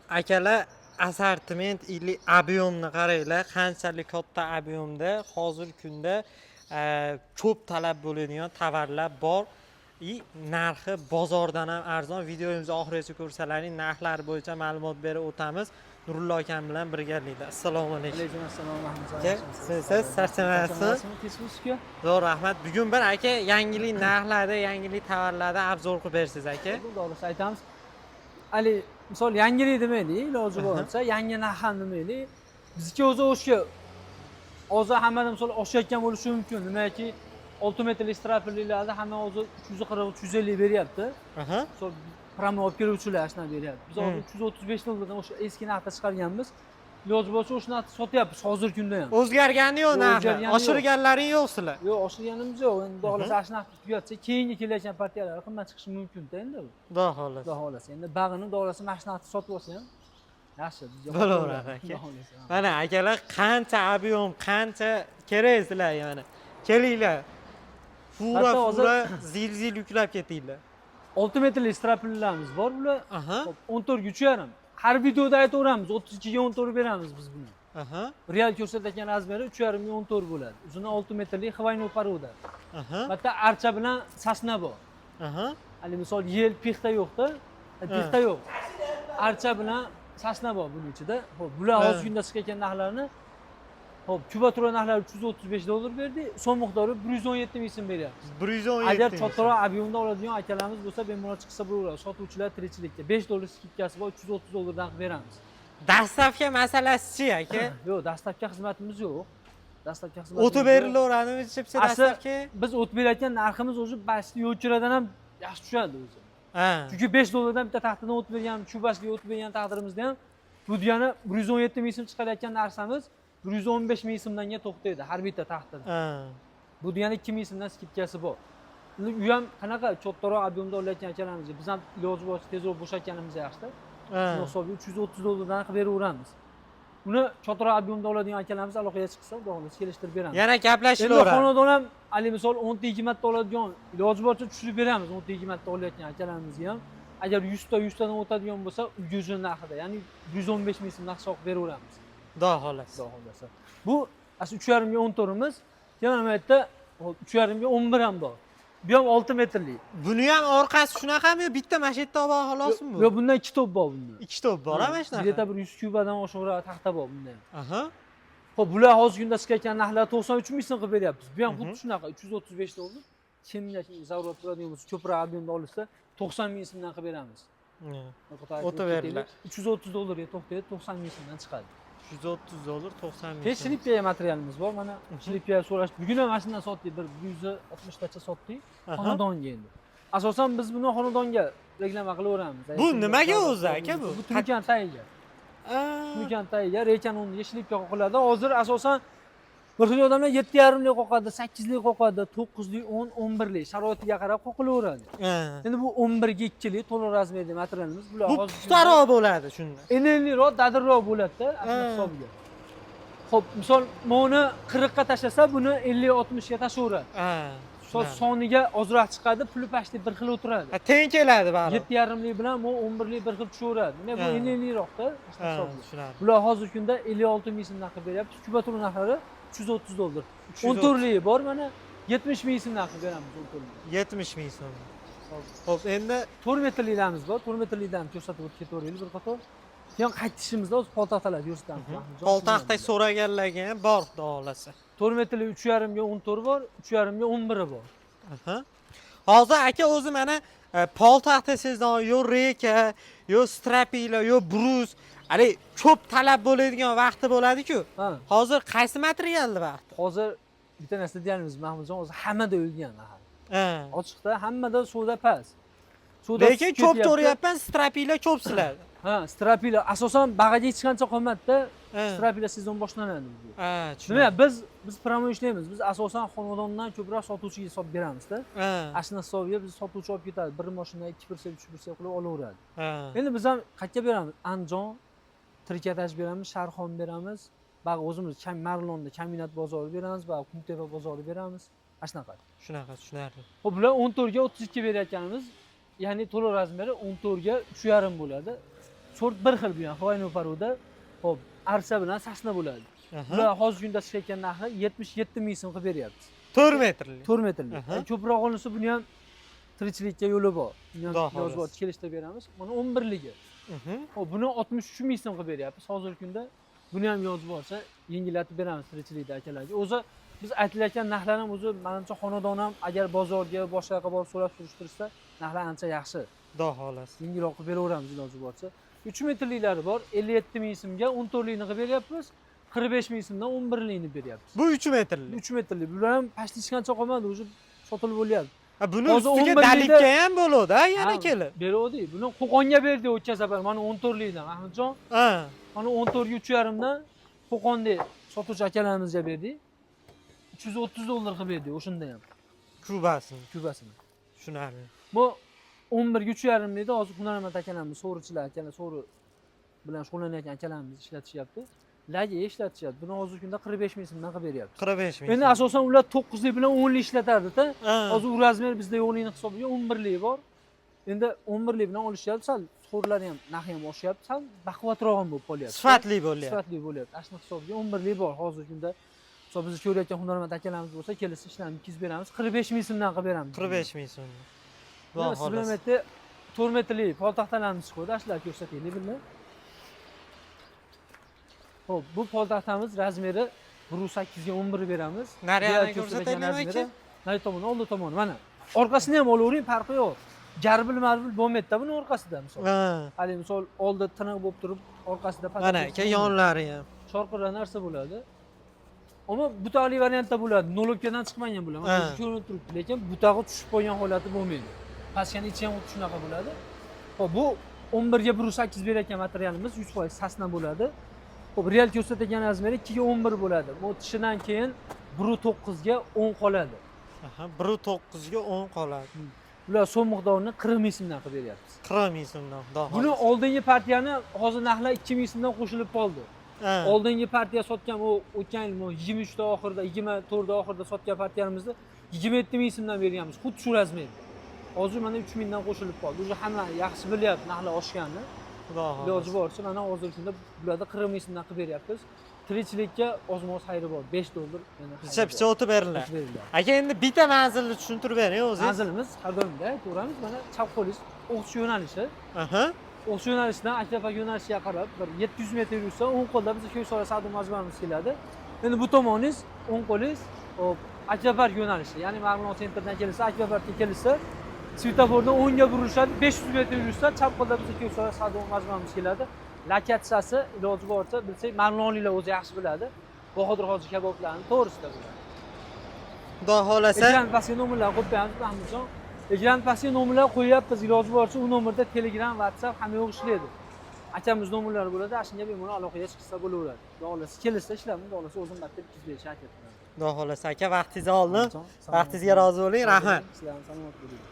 Akalar, assortiment или объем ni qaranglar, qanchalik katta объем da hozirgi kunda ko'p talab bo'ladigan tovarlar bor и narxi bozordan ham arzon. Videomizni oxirigacha ko'rsalaring, narxlar bo'yicha ma'lumot berib o'tamiz Nurullo akam bilan birgalikda. Assalomu alaykum. Alaykum assalom, rahmatulloh. Aka, siz charchamayapsiz? Tinchmisiz? Zo'r, rahmat. Bugun bir, aka, yangilik narxlarda, yangilik tovarlarda обзор qilib bersangiz, aka. Xudo xohlasa, aytamiz. Hali misol, yangilik demaylik, iloji boricha yangi narx ham demaylik. Bizniki o'zi o'sha hozir hammada misol oshayotgan bo'lishi mumkin. Nimaki, 6 metrlik стропил larda hamma hozir 340, 350 beryapti. Misol, прямой olib keluvchilar shunaqa beryapti. Biz hozir 335 dollardan o'sha eski narxda chiqarganmiz. Iloji bo'lsa, o'sha narxda sotyapmiz hozirgi kunda ham. O'zgargani yo'q Yo'q, narxi? o'zgargani yo'q. Oshirganlaring yo'q sizlar? Yo'q, oshirganimiz yo'q. Endi xudo xohlasa, shu narx tugatsa, keyingi kelayotgan partiyalar qimmat chiqishi mumkin-da endi bu. Xudo xohlasa. Xudo xohlasa. Endi bag'ini, xudo xohlasa, mana shu narxda sotib olsa ham yaxshi. Bizga Bo'laveradi, aka. Xudo xohlasa. Mana, akalar, qancha объем, qancha kerak sizlarga, mana, kelinglar, фура Hatto hozir- фура, zil zil yuklab ketinglar. 6 metrlik стропил larimiz bor bular. Aha. Hop, 14 ga 3,5. Har videoda aytaveramiz, 32 ga 14 beramiz biz buni. Real ko'rsatayotgan размер i 3,5 ga 14 bo'ladi. Uzuni 6 metrlik хвойный порода. Bitta archa bilan сосна bor. Hali misol, ел, пихта yo'qda. Пихта yo'q. Archa bilan сосна bor buning ichida. Xo'p, bular hozirgi kunda chiqayotgan narxlarni. Xo'p, кубатура narxlari 335 dollar berdik. So'm miqdori 117 ming so'm beryapmiz. 117 Agar ming. kattaroq объем da oladigan akalarimiz bo'lsa, bemalol chiqsa bo'laveradi. Sotuvchilar tirikchilikka 5 dollar скидка si bor, 330 dollardan qilib beramiz. Доставка masalasichi, aka? Yo'q, доставка xizmatimiz yo'q. Доставка xizmatimiz O'tib yo'q. berilaveradimi chipcha Asli доставка? biz o'tib berayotgan narximiz o'zi pastli yo'lchiradan ham yaxshi tushadi o'zi. Chunki 5 dollardan bitta taxtadan o'tib bergan, kubasiga o'tib bergan taqdirimizda ham, bu degani 117 ming so'm chiqarayotgan narsamiz 115 ming so'mdanga to'xtaydi har bitta taxtada. Bu degani 2 ming so'mdan скидка si bor. Endi u ham qanaqa kattaroq объем da olayotgan akalarimizga biz ham iloji boricha tezroq bo'shatganimiz yaxshida. Shuni hisobiga 330 dollardan qilib beraveramiz. Uni kattaroq объем da oladigan akalarimiz aloqaga chiqsa, xudo xohlasa, kelishtirib beramiz. Yana Endi gaplashilaveradi. Xonadon ham haligi misol 10 ta, 20 ta oladigan, iloji boricha tushirib beramiz 10 ta, 20 ta olayotgan akalarimizga ham. Agar 100 ta, 100 tadan o'tadigan bo'lsa, ulgurji narxida, ya'ni 115 ming so'm narx qilib beraveramiz. Xudo xohlasa. Xudo xohlasa. Bu asli 3,5 ga 14imiz. Keyin mana bu yerda, hop, 3,5 ga 11 ham bor. Bu ham 6 metrli. Buni ham orqasi shunaqami yo bitta mana shu yerda bor xolosmi bu? Yo'q, bundan ikki топ bor bunda. Ikki топ bor, ha, mana shunaqa. Где-то bir 100 kubadan oshiqroq taxta bor bunda ham. Xo'p, bular hozirgi kunda chiqayotgan narxlar 93 ming so'm qilib beryapmiz. Bu ham xuddi shunaqa 335 dollar. Kimga zarurat bo'ladigan bo'lsa, ko'proq объем da olsa, 90 ming so'mdan qilib beramiz. O'tib beringlar. 330 dollarga to'xtaydi, 90 ming so'mdan chiqadi. 330 dollar, 90 ming Keyin so'm. шлипия materialimiz bor. Mana шлипия so'rash. Bugun ham mana shundan sotdik, bir 160 tacha sotdik xonadonga endi. Asosan biz buni xonadonga reklama qilaveramiz. Bu nimaga o'zi, aka, bu? Bu tunukan tagiga. Tunukan tagiga, река ni o'rniga шлипия qoqiladi. Hozir asosan bir xil odamlar 7,5lik qoqadi, 8lik qoqadi, 9lik, 10, 11lik, sharoitiga qarab qoqilaveradi. Endi bu 11 ga 2lik to'liq размер li materialimiz. Bular Bu hozir puxtaroq bo'ladi shunda. Enliroq, dadirroq bo'ladida asli hisobiga. Xo'p, misol, buni 40 ga tashlasa, buni 50, 60 ga tashlayveradi. Misol, soniga ozroq chiqadi, puli почти bir xil o'tiradi. Ha, teng keladi baribir. 7,5lik bilan bu 11lik bir xil tushaveradi. Nima, bu enliroqda hisobiga. Tushunarli. Bular hozirgi kunda 56 ming so'mdan qilib beryapmiz. Кубатура narxlari 330 dollar. 330. 14ligi bor, mana, 70 ming so'mdan qilib beramiz 14lik. 70 ming so'm. Xo'p, endi 4 metrliklarimiz bor. 4 metrlikdan ko'rsatib o'tib ketaveraylik bir qator. Keyin qaytishimizda o'zi poltaxtalarni ko'rsatamiz. Poltaxta so'raganlarga ham bor, xudo xohlasa. 4 metrlik 3,5 ga 14 bor, 3,5 ga 11 bor. Hozir, aka, o'zi mana poltaxta sezon, yo рейка, yo стропила, yo брус, haligi ko'p talab bo'ladigan vaqti bo'ladi-ku. Ha. Hozir qaysi materialni vaqti? Hozir bitta narsa deganimiz, Mahmudjon, hozir hammada o'lgan hali. Ochiqda hammada savdo past. Savdo Lekin tushib ko'p ketyapti. ko'ryapman, стропила ko'p sizlarda. Ha, стропила asosan bag'aga hech qancha qolmadida, стропила sezon boshlanadi bizga. Ha, Nima, tushunarli. biz прямой ishlaymiz. Biz asosan xonadondan ko'proq sotuvchiga hisob beramizda. Ana shuni hisobiga biz sotuvchi olib ketadi. Bir mashina, ikki прицеп, uch прицеп qilib olaveradi. Endi biz ham qayerga beramiz? Andijon, Trikotaj beramiz, Sharxon beramiz. Bag'a o'zimiz Marlonda Kombinat bozori beramiz, bag'a Qumtepa bozori beramiz. Mana shunaqa. Shunaqa, tushunarli. Xo'p, bular 14 ga 32 berayotganimiz, ya'ni to'liq размер i 14 ga 3,5 bo'ladi. Sort bir xil bu ham, хвойный порода. Xo'p, archa bilan sasna bo'ladi. Bular hozirgi kunda chiqayotgan narxi 77 ming so'm qilib beryapmiz. 4 metrli. 4 metrli. Ko'proq olinsa buni ham tirikchilikka yo'li bor. Buni ham Xudo iloji bor xohlasa. Kelishtirib beramiz. Mana 11ligi. Xo'p, buni 63 ming so'm qilib beryapmiz hozirgi kunda. Buni ham iloji boricha yengillatib beramiz tirikchilikda akalarga. O'zi biz aytilayotgan narxlar ham o'zi manimcha xonadon ham agar bozorga boshqa yoqqa borib so'rab surishtirsa, narxlar ancha yaxshi. Xudo xohlasa. Yengilroq qilib beraveramiz iloji boricha. 3 metrliklari bor, 57 ming so'mga 14likni qilib beryapmiz. 45 ming so'mdan 11likni beryapmiz. Bu 3 metrli. 3 metrli. Bular ham почти hech qancha qolmadi, уже sotilib bo'lyapti. Ha, buni Hozir ustiga 11 likda dalikka ham bo'ladi, ha, yana Ha, kelib. Beruvdik. Buni Qo'qonga berdik o'tgan safar. Mana 14likdan Ahmadjon. Mana 14 ga 3,5 dan Qo'qonda sotuvchi akalarimizga berdik. 330 dollar qilib berdik o'shanda ham. Kubasini. Kubasini. Tushunarli. Bu 11 ga 3,5 deydi. Hozir hunarmand akalarimiz, so'richilar akalar, so'ri bilan shug'ullanayotgan akalarimiz ishlatishyapti. Lagi ishlatishyapti. Buni hozirgi kunda 45 ming so'mdan qilib beryapti. 45 ming. Endi asosan ular 9lik bilan 10lik ishlatardi-da. Hozir u размер bizda yo'qligini hisobiga 11lik bor. Endi 11lik bilan olishyapti, sal so'rilari ham narxi ham oshyapti, sal baquvvatroq ham bo'lib qolyapti. Sifatli bo'lyapti. Sifatli bo'lyapti. Ana shuni hisobiga 11lik bor hozirgi kunda. Misol bizni ko'rayotgan hunarmand akalarimiz bo'lsa, kelsa ishlarni bitkazib beramiz. 45 ming so'mdan qilib beramiz. 45 ming so'm. Xudo Mana siz bilan xohlasa. yerda 4 metrli pol taxtalarimiz chiqadi, shularni ko'rsataylik birga. Xo'p, bu pol taxtamiz размер i 1.8 ga 11 beramiz. Nariyani Real ko'rsatayotgan ko'rsataylikmi размер i aka? Nari tomoni, oldi tomoni, mana. Orqasini ham olavering, farqi yo'q. Jarbil marbil bo'lmaydi-da buni orqasida misol. Hali misol oldi tiniq bo'lib turib, orqasida Mana aka yonlari ham. chorqirlar narsa bo'ladi. Ammo butaqli variantda bo'ladi. Нулёвка dan chiqmagan bo'ladi. Mana o'zi ko'rinib turibdi, lekin butog'i tushib qolgan holati bo'lmaydi. Pachkani ichi ham xuddi shunaqa bo'ladi. Xo'p, bu 11 ga 1.8 berayotgan materialimiz 100% sasna bo'ladi. Xo'p, real ko'rsatgan размер i 2 ga 11 bo'ladi. Bu tishidan keyin 1.9 ga 10 qoladi. Aha, 1.9 ga 10 qoladi. Bular so'm miqdorini 40 ming so'mdan qilib beryapmiz. 40 ming so'mdan, xudo Buni xohlasa. oldingi partiyani hozir narxlar 2 ming so'mdan qo'shilib qoldi. Oldingi partiya sotgan u o'tgan yil 23 da oxirida, 24 da oxirida sotgan partiyamizni 27 ming so'mdan berganmiz. Xuddi shu размер. Hozir mana 3 mingdan qo'shilib qoldi. Уже hamma yaxshi bilyapti narxlar oshganini. Xudo xohlasa. Iloji boricha mana hozirgi kunda bularda 40 ming so'mdan qilib beryapmiz. Tirikchilikka ozmoz xayri bor. 5 dollar yana xayri Picha bor. picha o'tib beriladi. O'tib beriladi. Aka, endi bitta manzilni tushuntirib bering o'zingiz. Manzilimiz har doimda aytaveramiz, mana chap qo'lingiz O'qchi yo'nalishi. O'qchi yo'nalishidan Akapa yo'nalishiga qarab bir 700 metr yursa, o'ng qo'lda bizni Ko'ksora savdo majmuamiz keladi. Endi bu tomoningiz, o'ng qo'lingiz hop Akvapark yo'nalishi, ya'ni Marg'ilon sentrdan kelsa, Akvaparkka kelsa, svetofordan o'ngga burilishadi, 500 metr yursa, chap qo'lda bizni Ko'ksora savdo majmuamiz keladi. Lokatsiyasi iloji boricha bilsak, Marg'ilonliklar o'zi yaxshi biladi. Bahodir hoji kaboblarni to'g'risida bo'ladi. Xudo xohlasa. Ekran pastga nomerlar qo'yib qo'yamiz, Mahmudjon. Ekran pastga nomerlar qo'yyapmiz, iloji boricha u nomerda Telegram, WhatsApp hamma yo'q ishlaydi. Akamiz nomerlari bo'ladi, ana shunga bemalol aloqaga chiqsa bo'laveradi. Xudo xohlasa kelsa ishlarni, xudo xohlasa o'zim bitta bitkazib berishga harakat qilaman. Xudo xohlasa aka, vaqtingizni oldim. Salomat Vaqtingizga rozi bo'ling, rahmat. Sizlar ham salomat bo'ling.